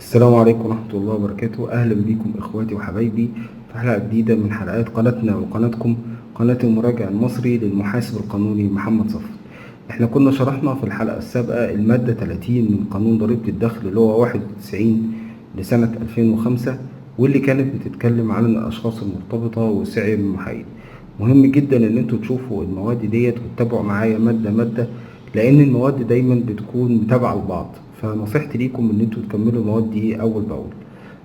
السلام عليكم ورحمة الله وبركاته. أهلا بكم إخواتي وحبايبي في حلقة جديدة من حلقات قناتنا وقناتكم، قناة المراجع المصري للمحاسب القانوني محمد صفوت. احنا كنا شرحنا في الحلقة السابقة المادة 30 من قانون ضريبة الدخل اللي هو 91 لسنة 2005، واللي كانت بتتكلم عن الأشخاص المرتبطة والسعي المحايد. مهم جدا ان انتوا تشوفوا المواد ديت وتتابعوا معايا مادة مادة، لان المواد دايما بتكون متابعة لبعض، فنصيحتي ليكم ان انتوا تكملوا المواد دي اول باول.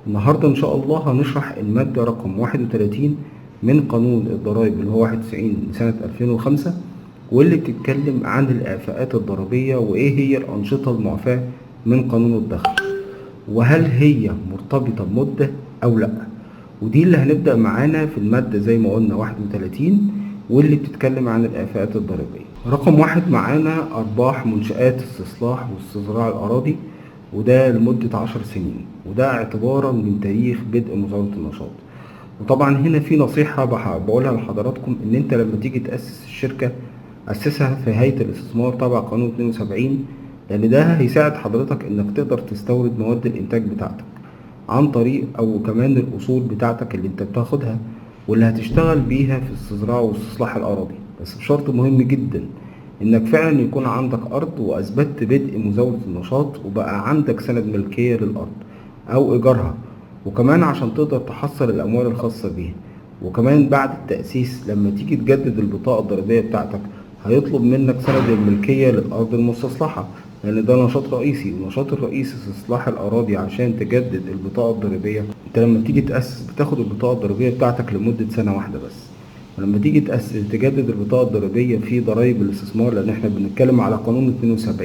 النهارده ان شاء الله هنشرح المادة رقم 31 من قانون الضرائب اللي هو 91 لسنة 2005، واللي بتتكلم عن الإعفاءات الضريبية وإيه هي الأنشطة المعفاة من قانون الدخل، وهل هي مرتبطة بمدة أو لأ. ودي اللي هنبدأ معانا في المادة زي ما قلنا 31، واللي بتتكلم عن الإعفاءات الضريبية. رقم واحد معانا أرباح منشآت استصلاح واستصلاح الأراضي، وده لمدة 10 سنين، وده اعتبارا من تاريخ بدء مزاولة النشاط. وطبعا هنا في نصيحة بقولها لحضراتكم، إن أنت لما تيجي تأسس الشركة أسسها في هيئة الاستثمار تبع قانون 72، لأن ده هيساعد حضرتك إنك تقدر تستورد مواد الإنتاج بتاعتك عن طريق أو كمان الأصول بتاعتك اللي أنت بتاخدها واللي هتشتغل بيها في استصلاح واستصلاح الأراضي. بس بشرط مهم جدا، إنك فعلا يكون عندك أرض وأثبتت بدء مزاولة النشاط وبقى عندك سند ملكية للأرض أو إيجارها، وكمان عشان تقدر تحصل الأموال الخاصة بيها. وكمان بعد التأسيس لما تيجي تجدد البطاقة الضريبية بتاعتك هيطلب منك سند الملكية للأرض المستصلحة، لأن ده نشاط رئيسي، والنشاط الرئيسي استصلاح الأراضي. عشان تجدد البطاقة الضريبية أنت لما تيجي تأسس بتاخد البطاقة الضريبية بتاعتك لمدة سنة واحدة بس، ولما تيجي تأسس تجدد البطاقة الضريبية في ضرائب الاستثمار، لأن احنا بنتكلم على قانون 72،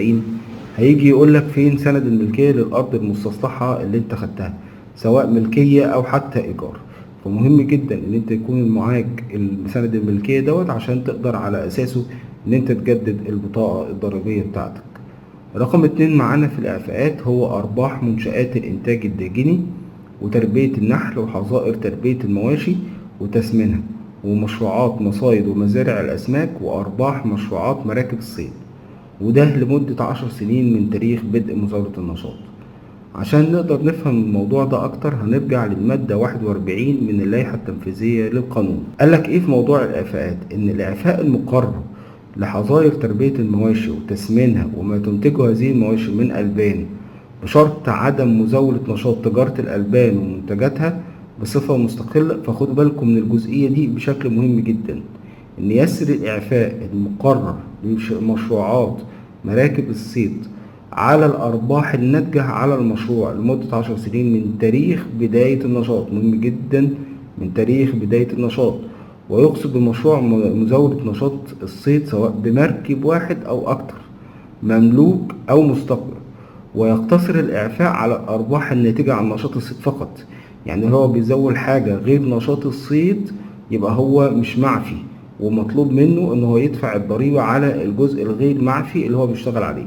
هيجي يقول لك فين سند الملكية للأرض المستصلحة اللي أنت خدتها، سواء ملكية أو حتى إيجار. فمهم جدا إن أنت يكون معاك سند الملكية دوت عشان تقدر على أساسه إن أنت تجدد البطاقة الضريبية بتاعتك. رقم 2 معانا في الإعفاءات هو أرباح منشآت الإنتاج الداجني وتربية النحل وحظائر تربية المواشي وتسمينها، ومشروعات مصايد ومزارع الأسماك، وأرباح مشروعات مراكب الصيد، وده لمدة 10 سنين من تاريخ بدء مزاولة النشاط. عشان نقدر نفهم الموضوع ده أكتر هنرجع للمادة 41 من اللائحة التنفيذية للقانون. قالك إيه في موضوع الإعفاءات؟ إن الإعفاء المقرر لحظائر تربية المواشي وتسمينها وما تنتجه هذه المواشي من ألبان، بشرط عدم مزاولة نشاط تجارة الألبان ومنتجاتها بصفة مستقلة. فخدوا بالكم من الجزئية دي بشكل مهم جدا، إن يسري الإعفاء المقرر لمشروعات مراكب الصيد على الأرباح الناتجة على المشروع لمدة 10 سنين من تاريخ بداية النشاط. مهم جدا، من تاريخ بداية النشاط، ويقصد بمشروع مزاولة نشاط الصيد سواء بمركب واحد أو أكتر، مملوك أو مستقر، ويقتصر الإعفاء على الأرباح الناتجة عن نشاط الصيد فقط. يعني هو بيزول حاجة غير نشاط الصيد يبقى هو مش معفي، ومطلوب منه إن هو يدفع الضريبة على الجزء الغير معفي اللي هو بيشتغل عليه.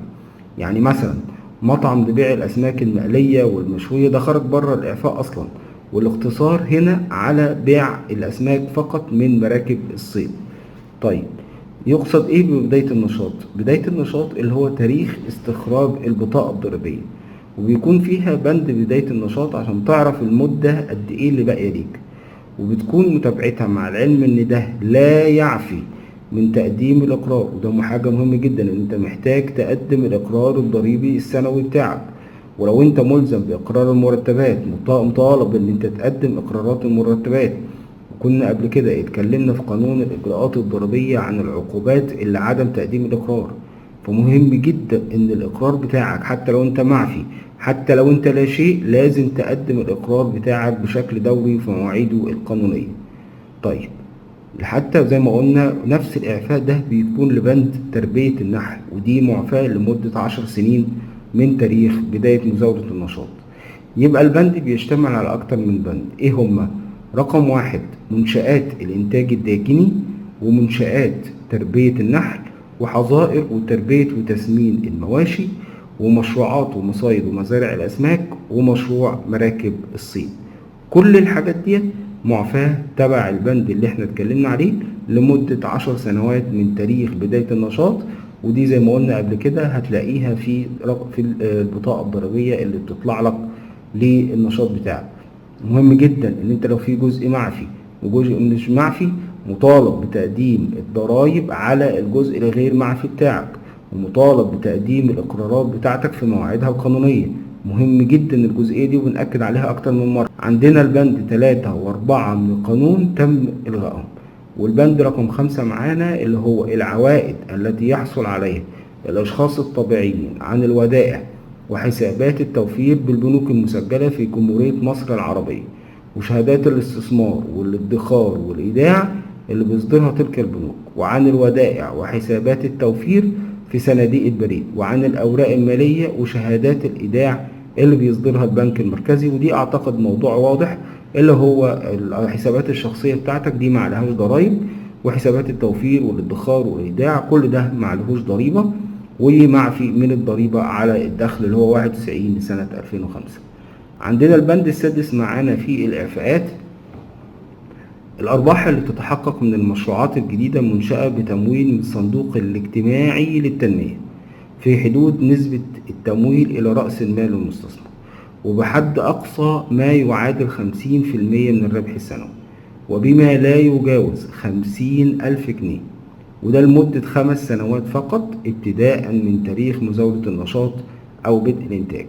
يعني مثلا مطعم لبيع الأسماك المقلية والمشوية ده خرج بره الإعفاء أصلا، والاقتصار هنا على بيع الأسماك فقط من مراكب الصيد. طيب يقصد إيه ببداية النشاط؟ بداية النشاط اللي هو تاريخ استخراج البطاقة الضريبية، وبيكون فيها بند بداية النشاط عشان تعرف المدة قد إيه اللي باقية ليك، وبتكون متابعتها، مع العلم إن ده لا يعفي من تقديم الإقرار. وده حاجة مهمة جدا، إن أنت محتاج تقدم الإقرار الضريبي السنوي بتاعك، ولو أنت ملزم بإقرار المرتبات مطالب إن أنت تقدم إقرارات المرتبات. وكنا قبل كده اتكلمنا في قانون الإجراءات الضريبية عن العقوبات اللي عدم تقديم الإقرار. فمهم جدا إن الإقرار بتاعك حتى لو أنت معفي، حتى لو أنت لا شيء، لازم تقدم الإقرار بتاعك بشكل دوري في مواعيده القانونية. طيب حتى زي ما قلنا نفس الإعفاء ده بيكون لبند تربية النحل، ودي معفاة لمدة 10 سنين من تاريخ بداية مزاولة النشاط. يبقى البند بيشتمل على أكتر من بند. إيه هما؟ رقم 1 منشآت الإنتاج الداجني، ومنشآت تربية النحل، وحظائر وتربية وتسمين المواشي، ومشروعات ومصايد ومزارع الأسماك، ومشروع مراكب الصيد. كل الحاجات دي معفاة تبع البند اللي احنا اتكلمنا عليه لمدة 10 سنوات من تاريخ بداية النشاط، ودي زي ما قلنا قبل كده هتلاقيها في البطاقة الضريبية اللي بتطلع لك للنشاط بتاعك. مهم جدا ان انت لو في جزء معفي وجزء مش معفي مطالب بتقديم الضرائب على الجزء الغير معفي بتاعك، ومطالب بتقديم الاقرارات بتاعتك في مواعيدها القانونية. مهم جدا الجزئية دي وبنأكد عليها اكتر من مرة. عندنا البند 3 و4 من القانون تم الغائهم، والبند رقم 5 معانا اللي هو العوائد التي يحصل عليها الاشخاص الطبيعيين عن الودائع وحسابات التوفير بالبنوك المسجلة في جمهورية مصر العربية وشهادات الاستثمار والادخار والإيداع اللي بيصدرها تلك البنوك، وعن الودائع وحسابات التوفير في صناديق البريد، وعن الأوراق المالية وشهادات الإيداع اللي بيصدرها البنك المركزي. ودي أعتقد موضوع واضح، اللي هو الحسابات الشخصية بتاعتك دي ما عليهاش ضرايب، وحسابات التوفير والادخار والإيداع كل ده ما عليهوش ضريبة ومعفي من الضريبة على الدخل اللي هو 91 لسنة 2005. عندنا البند السادس معانا في الإعفاءات، الأرباح اللي تتحقق من المشروعات الجديدة المنشأة بتمويل من الصندوق الاجتماعي للتنمية في حدود نسبة التمويل إلى رأس المال المستثمر، وبحد أقصى ما يعادل 50% من الربح السنوي، وبما لا يجاوز 50,000 جنيه، وده لمدة 5 سنوات فقط ابتداء من تاريخ مزاولة النشاط أو بدء الإنتاج،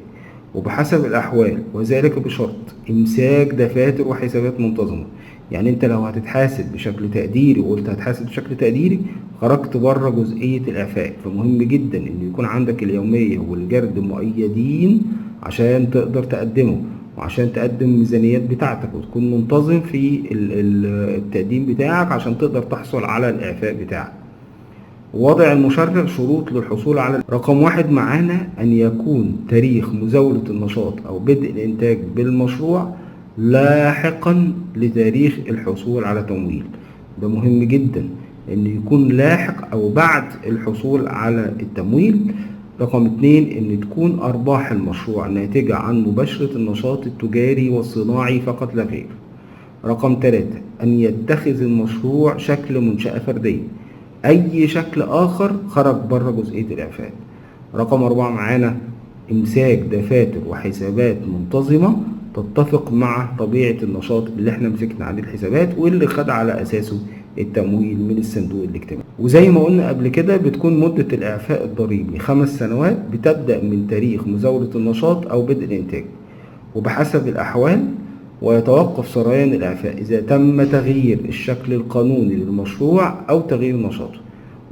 وبحسب الأحوال، وذلك بشرط إمساك دفاتر وحسابات منتظمة. يعني أنت لو هتتحاسب بشكل تقديري وقلت هتحاسب بشكل تقديري خرجت بره جزئية الإعفاء، فمهم جدا إن يكون عندك اليومية والجرد مؤيدين عشان تقدر تقدمه، وعشان تقدم الميزانيات بتاعتك وتكون منتظم في التقديم بتاعك عشان تقدر تحصل على الإعفاء بتاعك. وضع المشرع شروط للحصول على رقم 1 معانا أن يكون تاريخ مزاولة النشاط أو بدء الإنتاج بالمشروع لاحقا لتاريخ الحصول على تمويل. ده مهم جدا أن يكون لاحق أو بعد الحصول على التمويل. رقم 2 أن تكون أرباح المشروع ناتجة عن مباشرة النشاط التجاري والصناعي فقط لا غير. رقم 3 أن يتخذ المشروع شكل منشأة فردية، أي شكل آخر خرج بره جزئية الإعفاء. رقم 4 معانا إمساك دفاتر وحسابات منتظمة تتفق مع طبيعة النشاط اللي احنا مسكنا عليه الحسابات واللي خد على أساسه التمويل من الصندوق الاجتماعي. وزي ما قلنا قبل كده بتكون مدة الإعفاء الضريبي 5 سنوات بتبدأ من تاريخ مزاولة النشاط أو بدء الإنتاج، وبحسب الأحوال، ويتوقف سريان الإعفاء إذا تم تغيير الشكل القانوني للمشروع أو تغيير نشاطه،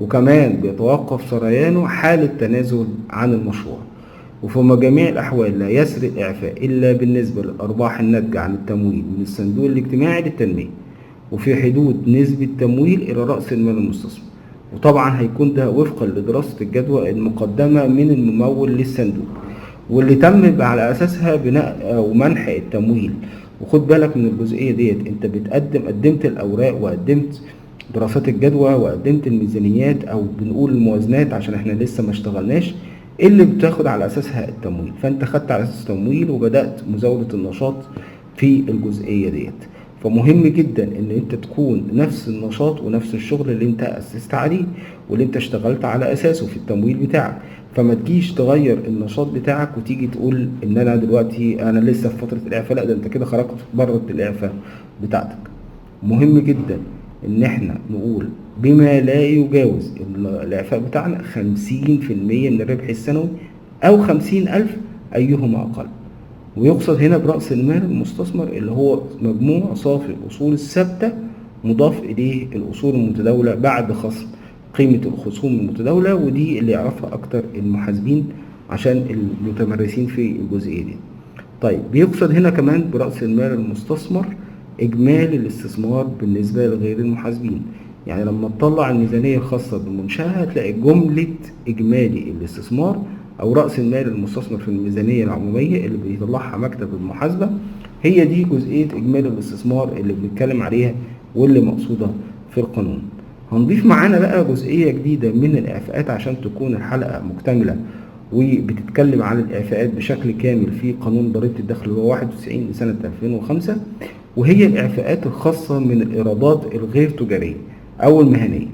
وكمان بيتوقف سريانه حال التنازل عن المشروع. وفي جميع الأحوال لا يسري الإعفاء إلا بالنسبة للأرباح الناتجة عن التمويل من الصندوق الاجتماعي للتنمية، وفي حدود نسبة تمويل إلى رأس المال المستثمر، وطبعا هيكون ده وفقا لدراسة الجدوى المقدمة من الممول للصندوق واللي تم على أساسها بناء أو منح التمويل. وخد بالك من الجزئية ديت، انت قدمت الأوراق وقدمت دراسات الجدوى وقدمت الميزانيات أو بنقول الموازنات عشان احنا لسه ما اشتغلناش، اللي بتاخد على أساسها التمويل، فانت خدت على أساس التمويل وبدأت مزاولة النشاط في الجزئية ديت. فمهم جدا ان انت تكون نفس النشاط ونفس الشغل اللي انت اسست عليه واللي انت اشتغلت على اساسه في التمويل بتاعك، فما تجيش تغير النشاط بتاعك وتيجي تقول ان انا دلوقتي انا لسه في فترة الاعفاء، لا ده انت كده خرجت بره الاعفاء بتاعتك. مهم جدا ان احنا نقول بما لا يجاوز الاعفاء بتاعنا 50% من الربح السنوي او 50,000 ايهما اقل. ويقصد هنا برأس المال المستثمر اللي هو مجموع صافي الأصول الثابتة مضاف إليه الأصول المتداولة بعد خصم قيمة الخصوم المتداولة، ودي اللي يعرفها أكتر المحاسبين عشان المتمرسين في الجزئية دي. طيب بيقصد هنا كمان برأس المال المستثمر إجمالي الاستثمار بالنسبة لغير المحاسبين، يعني لما تطلع الميزانية الخاصة بالمنشأة هتلاقي جملة إجمالي الاستثمار أو رأس المال المستثمر في الميزانية العمومية اللي بيطلعها مكتب المحاسبة، هي دي جزئية إجمالي الاستثمار اللي بنتكلم عليها واللي مقصودة في القانون. هنضيف معانا بقى جزئية جديدة من الإعفاءات عشان تكون الحلقة مكتملة وبتتكلم عن الإعفاءات بشكل كامل في قانون ضريبة الدخل اللي هو 91 لسنة 2005، وهي الإعفاءات الخاصة من الإيرادات الغير تجارية أو المهنية،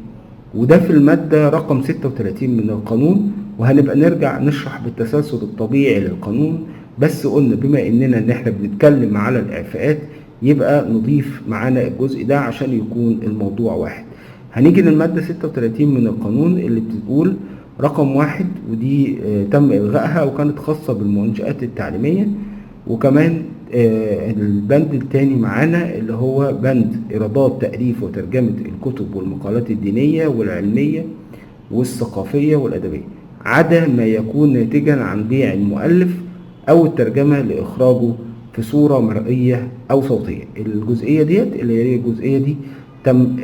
وده في المادة رقم 36 من القانون. وهنبقى نرجع نشرح بالتسلسل الطبيعي للقانون بس قلنا بما اننا ان احنا بنتكلم على الاعفاءات يبقى نضيف معانا الجزء ده عشان يكون الموضوع واحد. هنيجي للمادة 36 من القانون اللي بتقول رقم 1، ودي تم إلغائها وكانت خاصة بالمنشآت التعليمية. وكمان البند الثاني معانا اللي هو بند إيرادات تأليف وترجمة الكتب والمقالات الدينية والعلمية والثقافية والأدبية، عدا ما يكون ناتجا عن بيع المؤلف أو الترجمة لإخراجه في صورة مرئية أو صوتية. الجزئية ديت اللي هي الجزئية دي تم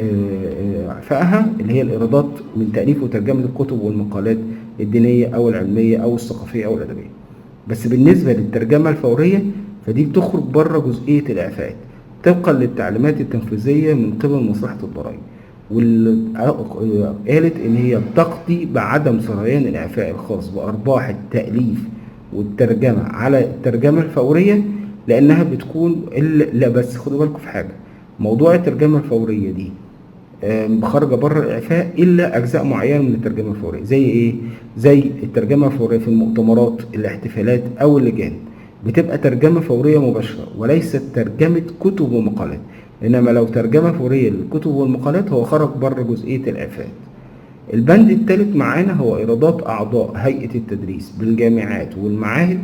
إعفائها، اللي هي الإيرادات من تأليف وترجمة الكتب والمقالات الدينية أو العلمية أو الثقافية أو الأدبية. بس بالنسبة للترجمة الفورية فدي بتخرج بره جزئية الإعفاءات طبقا للتعليمات التنفيذية من قبل مصلحة الضرائب، واللي قالت إن هي بتقضي بعدم سريان الإعفاء الخاص بأرباح التأليف والترجمة على الترجمة الفورية، لأنها بتكون لا بس خدوا بالكم في حاجة، موضوع الترجمة الفورية دي خارجة بره الإعفاء إلا أجزاء معينة من الترجمة الفورية. زي إيه؟ زي الترجمة الفورية في المؤتمرات، الاحتفالات أو اللجان، بتبقى ترجمة فورية مباشرة وليست ترجمة كتب ومقالات. إنما لو ترجمة فورية للكتب والمقالات هو خرج بره جزئية الإعفاءات. البند الثالث معانا هو إيرادات أعضاء هيئة التدريس بالجامعات والمعاهد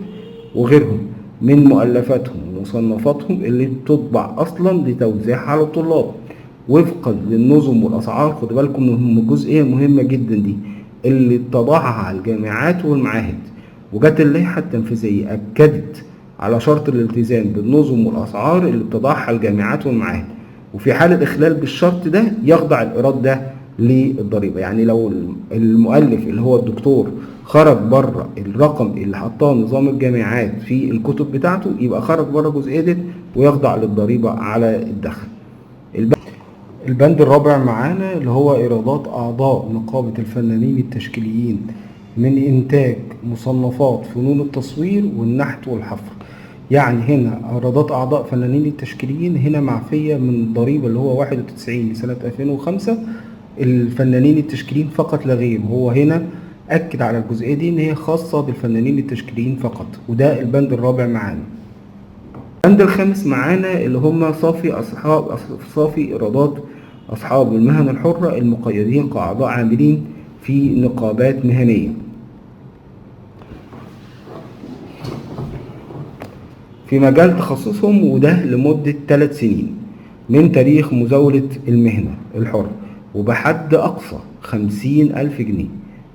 وغيرهم من مؤلفاتهم ومصنفاتهم اللي بتطبع أصلا لتوزيعها على الطلاب وفقا للنظم والأسعار. خدوا بالكم من الجزئية المهمة جدا دي اللي تضعها الجامعات والمعاهد. وجت اللائحة التنفيذية أكدت على شرط الالتزام بالنظم والأسعار اللي بتضعها الجامعات والمعاهد، وفي حال الإخلال بالشرط ده يخضع الإيراد ده للضريبة. يعني لو المؤلف اللي هو الدكتور خرج بره الرقم اللي حطاه نظام الجامعات في الكتب بتاعته يبقى خرج بره جزئية دي ويخضع للضريبة على الدخل. البند الرابع معانا اللي هو إيرادات أعضاء نقابة الفنانين التشكيليين من إنتاج مصنفات فنون التصوير والنحت والحفر. يعني هنا إيرادات أعضاء فنانين التشكيليين هنا معفية من الضريبة اللي هو 91 لسنة 2005 الفنانين التشكيليين فقط لا غير. وهو هنا أكد على الجزئية دي إن هي خاصة بالفنانين التشكيليين فقط، وده البند الرابع معانا. البند الخامس معانا اللي هم صافي إيرادات أصحاب المهن الحرة المقيدين كأعضاء عاملين في نقابات مهنية في مجال تخصصهم، وده لمدة 3 سنين من تاريخ مزاولة المهنة الحرة وبحد أقصى 50,000 جنيه،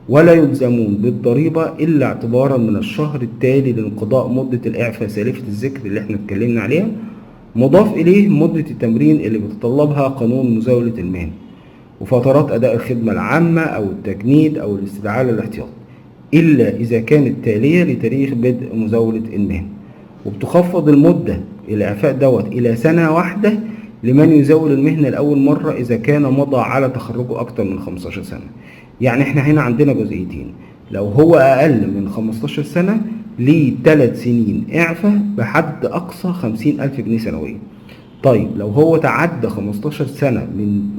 ولا يلزمون بالضريبة إلا اعتبارا من الشهر التالي لانقضاء مدة الإعفاء سالفة الذكر اللي احنا اتكلمنا عليها، مضاف إليه مدة التمرين اللي بتطلبها قانون مزاولة المهنة وفترات أداء الخدمة العامة أو التجنيد أو الاستدعاء للاحتياط، إلا إذا كانت تالية لتاريخ بدء مزاولة المهنة. وبتخفض المدة الإعفاء دوت إلى سنة واحدة لمن يزاول المهنة لأول مرة إذا كان مضى على تخرجه أكتر من 15 سنة. يعني احنا هنا عندنا جزئيتين، لو هو أقل من 15 سنة ليه 3 سنين إعفاء بحد أقصى 50,000 جنيه سنويا. طيب لو هو تعدى 15 سنة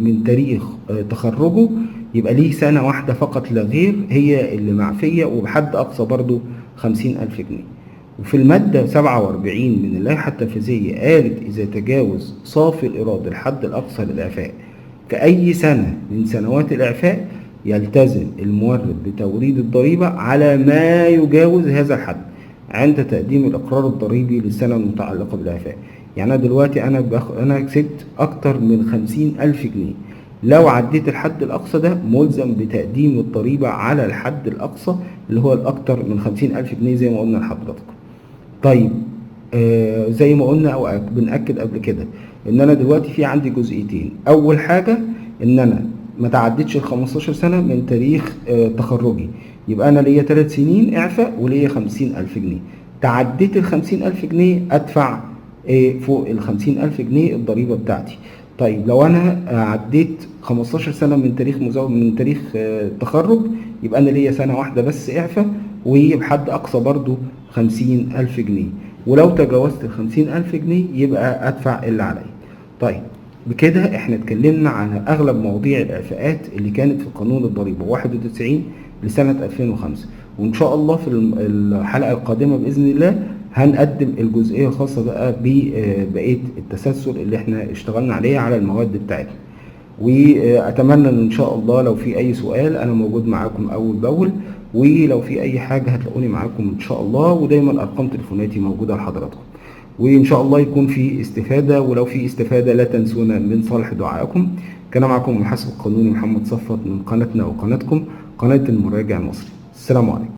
من تاريخ تخرجه يبقى ليه سنة واحدة فقط لا غير هي اللي معفية وبحد أقصى برضه 50,000 جنيه. وفي المادة 47 من اللائحة التنفيذية قالت إذا تجاوز صافي الإيراد الحد الأقصى للإعفاء في أي سنة من سنوات الإعفاء يلتزم المورد بتوريد الضريبة على ما يجاوز هذا الحد عند تقديم الإقرار الضريبي للسنة المتعلقة بالإعفاء. يعني أنا دلوقتي أنا كسبت أكتر من 50,000 جنيه، لو عديت الحد الأقصى ده ملزم بتقديم الضريبة على الحد الأقصى اللي هو الأكتر من 50,000 جنيه زي ما قلنا لحضراتكم. طيب زي ما قلنا أو بنأكد قبل كده إن أنا دلوقتي في عندي جزئيتين. أول حاجة إن أنا ما تعديتش ال 15 سنة من تاريخ تخرجي، يبقى أنا ليا 3 سنين إعفاء وليا 50,000 جنيه. تعديت ال 50,000 جنيه أدفع فوق ال 50,000 جنيه الضريبة بتاعتي. طيب لو أنا عديت 15 سنة من تاريخ من تاريخ التخرج يبقى أنا ليا سنة واحدة بس إعفاء وبحد أقصى برضو 50,000 جنيه، ولو تجاوزت ال 50,000 جنيه يبقى أدفع اللي عليا. طيب بكده احنا اتكلمنا عن اغلب مواضيع الاعفاءات اللي كانت في قانون الضريبة 91 لسنة 2005، وان شاء الله في الحلقة القادمة باذن الله هنقدم الجزئية الخاصة بقى ببقية التسلسل اللي احنا اشتغلنا عليه على المواد بتاعتنا. واتمنى ان شاء الله لو في اي سؤال انا موجود معاكم اول باول، ولو في اي حاجة هتلاقوني معاكم ان شاء الله، ودايما ارقام تليفوناتي موجودة لحضراتكم. وان شاء الله يكون في استفادة، ولو في استفادة لا تنسونا من صالح دعائكم. كان معكم المحاسب القانوني محمد صفوت من قناتنا وقناتكم قناة المراجع المصري. السلام عليكم.